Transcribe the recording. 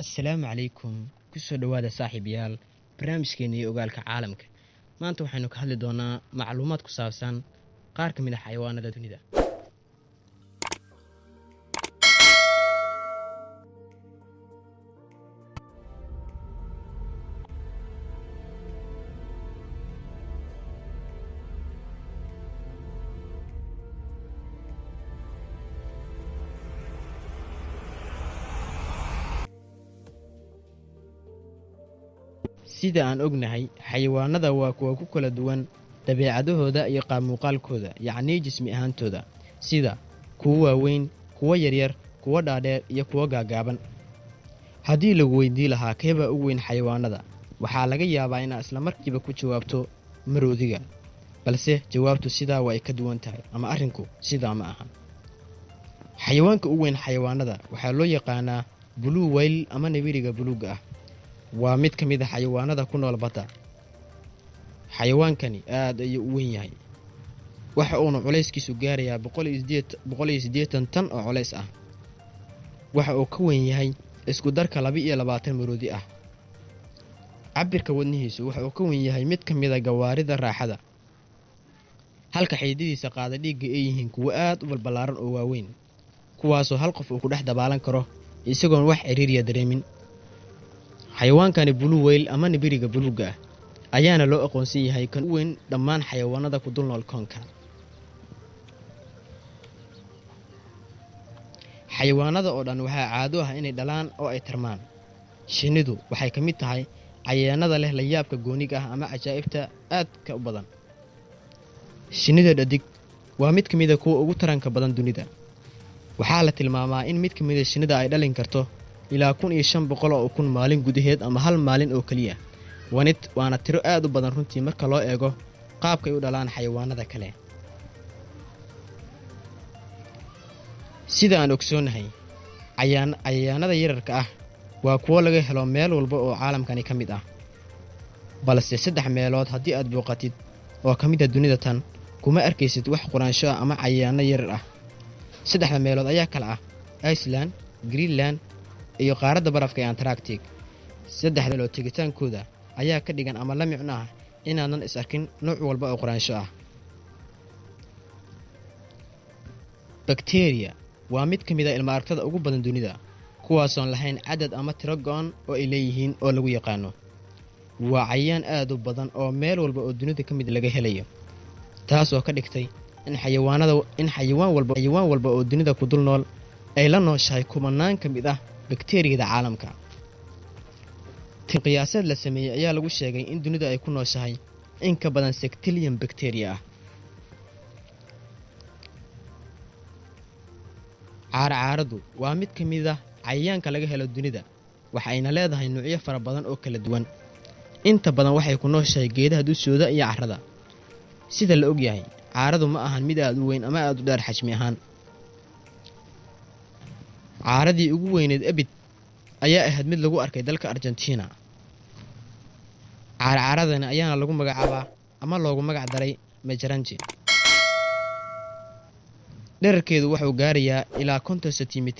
Assalaamu calaykum, kusoo dhowaada saaxiibayaal barnaamijkeena iyo ogaalka caalamka. Maanta waxaynu ka hadli doonaa macluumaad ku saabsan qaar ka mid ah xayawaanada dunida. Sida aan ognahay, xayawaanada waa kuwa ku kala duwan dabeecadahooda iyo qaab muuqaalkooda, yacnii jismi ahaantooda, sida kuwo waaweyn, kuwo yaryar, kuwo dhaadheer iyo kuwo gaagaaban. Haddii lagu weydii lahaa keebaa ugu weyn xayawaanada, waxaa laga yaabaa inaad isla markiiba ku jawaabto maroodiga, balse jawaabtu sidaa waa ay ka duwan tahay, ama arrinku sidaa ma aha. Xayawaanka ugu weyn xayawaanada waxaa loo yaqaanaa blue whale ama nibiriga buluugga ah. Waa mid ka mid ah xayawaanada ku nool badda. Xayawaankani aad ayuu u weyn yahay, waxa uuna culayskiisu gaarayaa 180 tan oo culays ah. Waxa uu ka weyn yahay isku darka 22 maroodi ah. Cabirka wadnihiisu waxa uu ka weyn yahay mid ka mid ah gawaarida raaxada, halka xididdadiisa qaada dhiigga ay yihiin kuwo aad u balballaaran oo waaweyn, kuwaasoo hal qof uu ku dhex dabaalan karo isagoon wax ciriiriya dareemin. Xayawaankani blue whale ama nibiriga buluugga ah ayaana loo aqoonsan yahay kan u weyn dhammaan xayawaanada ku dul nool koonka. Xayawaanada oo dhan waxaa caado ah inay dhalaan oo ay tarmaan. Shinnidu waxay ka mid tahay cayayaanada leh layaabka gooniga ah ama cajaa'ibta aadka u badan. Shinnida dhadig waa mid ka mid ah kuwa ugu taranka badan dunida. Waxaa la tilmaamaa in mid ka mid ah shinnida ay dhalin karto ilaa 1500 oo ukun maalin gudaheed ama hal maalin oo keliya. Waana tiro aad u badan runtii marka loo eego qaabka ay u dhalaan xayawaanada kale. Sida aan ogsoonahay, cayayaanada yararka ah waa kuwo laga helo meel walba oo caalamkani ka mid ah. Balse 3 meelood haddii aad booqatid oo ka mid ah dunida tan, kuma arkaysid wax quraansho ah ama cayayaano yarar ah. 3 meelood ayaa kala ah Iceland, Greenland iyo qaaradda barafka ee Antarctic. 3 meelood tegitaankooda ayaa ka dhigan ama la micno ah inaadan is arkin nooc walba oo quraansho ah. Bakteeriya waa mid ka mid ah ilma aragtada ugu badan dunida, kuwaasoon lahayn cadad ama tiro go'an oo ay leeyihiin oo lagu yaqaano. Waa cayayaan aad u badan oo meel walba oo dunida ka mid laga helayo, taasoo ka dhigtay in xayawaan walba oo dunida ku dul nool ay la nooshahay kumanaan ka mid ah bakteeriyada caalamka. Qiyaaseed la sameeyey ayaa lagu sheegay in dunida ay ku nooshahay in ka badan sextillion bakteeriya ah. Caara-caaradu waa mid ka mid ah cayayaanka laga helo dunida, waxayna leedahay nuucyo fara badan oo kala duwan. Inta badan waxay ku nooshahay geedaha dushooda iyo carrada. Sida la ogyahay, caaradu ma ahan mid aad u weyn ama aad u dheer xajmi ahaan. Caaradii ugu weyneed ebid ayaa ahayd mid lagu arkay dalka Argentina. Caara-caaradani ayaana lagu magacaabaa ama loogu magac daray Majaranji. Dhererkeedu wuxuu gaarayaa ilaa 50 sentimitir.